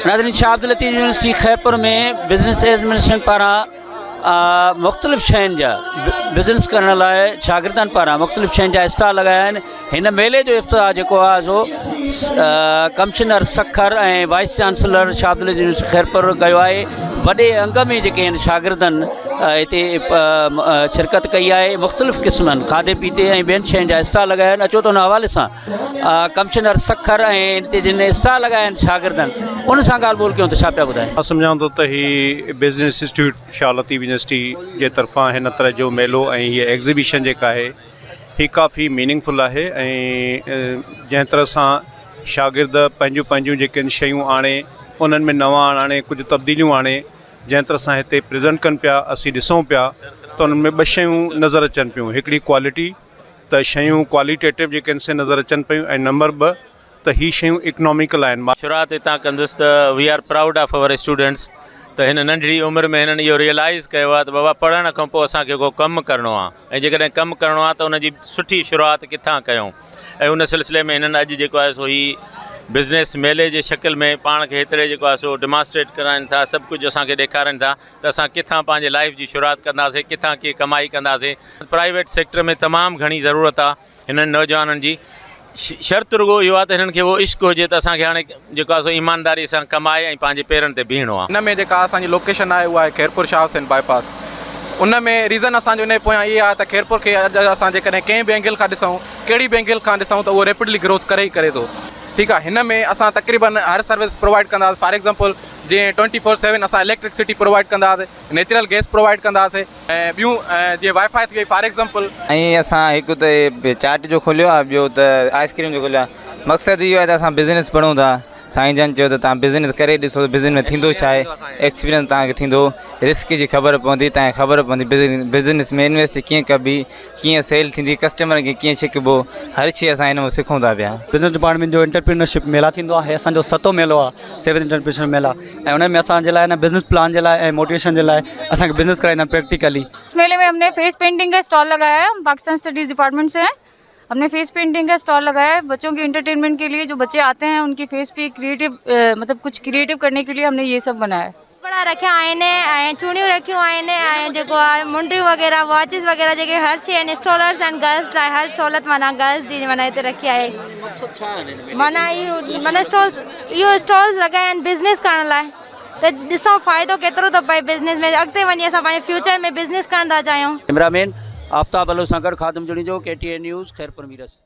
ناظرين Shah Abdul Latif university Khairpur ۾ business administration پاران مختلف شين جا بزنس ڪرڻ لاء شاگردن پاران مختلف شين جا اسٽال لڳايا آهن هن ميلي جو افتتاح جيڪو آهي سو commissioner Sukkur ۽ vice chancellor Shah Abdul Latif university Khairpur ڪيو آهي وڏي انگ ۾ جيڪي آهن شاگردن هتي شرڪت ڪئي آهي مختلف قسمن کاڌي پيتي ۽ ٻين شين جا اسٽال لڳايا آهن اچو ته ان حوالي سان ڪمشنر سکر ۽ هتي جن اسٽال لڳايا آهن شاگردن ان سان ڳالهه ٻولهه ڪيون ته ڇا پيا ٻڌائين. مان سمجهان ٿو ته هي business institute Shah Latif university جي طرفان هن طرح جو ميلو ۽ هيء ايگزيبيشن جيڪا آهي هي ڪافي ميننگ فل آهي ۽ جنهن طرح سان شاگرد پنهنجون پنهنجون جيڪي آهن شيون آڻي انهن ۾ نوان آڻي ڪجهه تبديليون آڻي جنهن طرح سان هتي پريزنٽ ڪن پيا اسين ڏسون پيا ته انهن ۾ ٻه شيون نظر اچن پيون هڪڙي ڪوالٽي ته شيون ڪواليٽيٽو جيڪي آهن سي نظر اچن پيون ۽ نمبر ٻه ته هي شيون اڪناميڪل آهن. شروعات هتان ڪندس ته we are proud of our students ته هن ننڍڙي عمر ۾ هنن اهو ريئلائيز ڪيو آهي ته بابا پڙهڻ کان پوء اسان کي ڪو ڪم ڪرڻو آهي ۽ جيڪڏهن ڪم ڪرڻو آهي ته ان جي سٺي شروعات ڪٿان ڪيون ۽ ان سلسلي ۾ هنن اڄ جيڪو آهي سو هي بزنس ميلي جي شڪل ۾ پاڻ کي هتڙي جيڪو آهي سو ڊمانسٽريٽ ڪرائن ٿا سڀ ڪجهه اسان کي ڏيکارين ٿا ته اسان ڪٿان پنهنجي لائيف جي شروعات ڪنداسين ڪٿان ڪيئن ڪمائي ڪنداسين پرائيويٽ سيڪٽر ۾ تمام گهڻي ضرورت آ هنن نوجوانن جي شرط رڳو اهو آ ته هنن کي اهو عشق هجي ته اسان کي هاڻي جيڪو آ سو ايمانداري سان ڪمائي ۽ پنهنجي پيرن تي بيهڻو آ. ان ۾ جيڪا اسان جي لوڪيشن آهي اها آهي خيرپور شاهه حسين باء پاس ان ۾ ريزن اسان جو ان جي پويان اهي آهي ته خيرپور کي اڄ اسان جيڪڏهن ڪنهن به اينگل کان ڏسون ڪهڙي به اينگل کان ڏسون ته اهو ريپڊلي گروٿ ڪري ئي ڪري ٿو ٺيڪ آهي هن ۾ اسان تقريبن هر سروس پرووائيڊ ڪنداسين فار ايگزامپل جيئن ٽوئنٽي فور سيون اسان اليڪٽرڪ سٽي پرووائيڊ ڪنداسين نيچرل گئس پرووائيڊ ڪنداسين ۽ ٻيون جيئن وائي فائي ٿي وئي فار ايگزامپل. ۽ اسان هڪ ته چاٽ جو کوليو آهي ٻيو ته آئس ڪريم جو کوليو آهي مقصد اهو آهي ته اسان بزنس پڙهون ٿا سائين جن چيو ته توهان بزنس ڪري ڏسو بزنس ۾ ٿيندو ڇا آهي ايڪسپيرينس توهان کي ٿيندو رسڪ جي خبر پوندي توهان کي خبر پوندي بزنس ۾ انويسٽ ڪيئن ڪبي ڪيئن سيل ٿيندي ڪسٽمر کي ڪيئن ڇڪبو هر شي اسان هن مان سکون ٿا پيا. بزنس ڊپارٽمينٽ جو انٽرپرينرشپ ميلا ٿيندو آهي اسان جو ستون ميلو آهي سيونٿ انٽرپرينرشپ ميلا ۽ ان ۾ اسان جي لاء نه بزنس پلان جي لاء ۽ موٽيويشن جي لاء اسان کي بزنس ڪرائيندا آهن پريڪٽيڪلي. اس ميلي ۾ هم ني فيس پينٽنگ کا اسٽال لگايا هي هم پاڪستان اسٽڊيز ڊپارٽمينٽ سي هين هم ني فيس پينٽنگ کا اسٽال لگايا هي بچون ڪي انٽرٽينمينٽ ڪي ليي جو بچي آتي هين ان ڪي فيس پي ڪريئيٽو مطلب ڪجھ ڪريئيٽو ڪرني ڪي ليي هم ني يي سب بنايا هي. ڪپڙا رکيا آهن ۽ چوڙيون رکيون آهن ۽ جيڪو آهي منڊيون وغيره واچز وغيره جيڪي هر شي آهن اسٽالرز آهن گرلز لاء هر سهولت معنيٰ گرلز جي معنيٰ هتي رکي آهي معنيٰ اهو معنيٰ اسٽالز اهو اسٽالز لڳايا آهن بزنس ڪرڻ لاء ته ڏسون فائدو ڪيترو ٿو پئي بزنس ۾ اڳتي وڃي اسان پنهنجي فيوچر ۾ بزنس ڪرڻ ٿا چاهيون. ڪئميرا مين آفتاب بلوچ سان گڏ Khadim Junejo, K T N news, Khairpur Mirs.